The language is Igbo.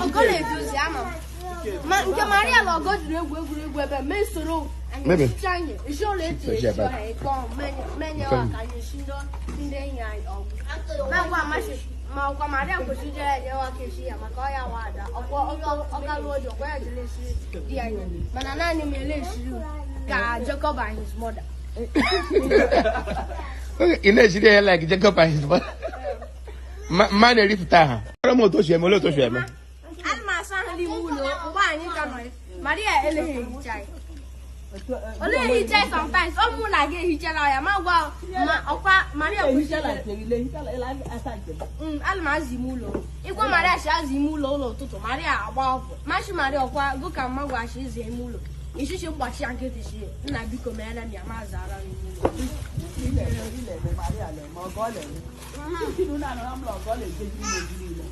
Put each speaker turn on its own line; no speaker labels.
Ọgọ na-eje ozi, ama m. Ma nke Maria na Ọgọ jiri egwu egwuregwu ebe mee soro anyị
Maybe.
esicha anyị esi ụlọ eji
Eji
esi
ebe.
ọha ịkpọ menye ọ ka anyị esi ndị enyi anyị ọgwụ na-agwa amasị ma ọkwa Maria kwesịrị ijere ya nyewa aka esi ya maka ọya wa ada ọkwa ọgalu oji ọkwa ya jere esi di ya nye, mana naanị m ele esiri ka Jacob and his mother.
Ị na-ejiri ya like Jacob and his mother. Mma na-eripụta ha. Ọrụ m otu o si eme, olee otu o si eme?
Ana m asa ahụ n'ime ụlọ mgbe anyị ka nọ ya. Maria eleghị ehicha ya. Olee ehicha ya sometimes ọ mụ na gị ehichara ya ma gwa ma ọkwa Maria kwesịrị. Ana m azụ ime ụlọ ịgwa Maria si azụ ime ụlọ ụlọ ụtụtụ, Maria agba ọgwụ machi Maria ọkwa gụ ka mma gwa shi ịzụ ime ụlọ ishishi mgbachi ya nkịtị shi nna biko mere m ya ma zara m ime ụlọ.
Ile eme Maria leme, ọgọ leme. Chidu na anọ na mụlọ ọgọ na-ejeji ime ozi niile.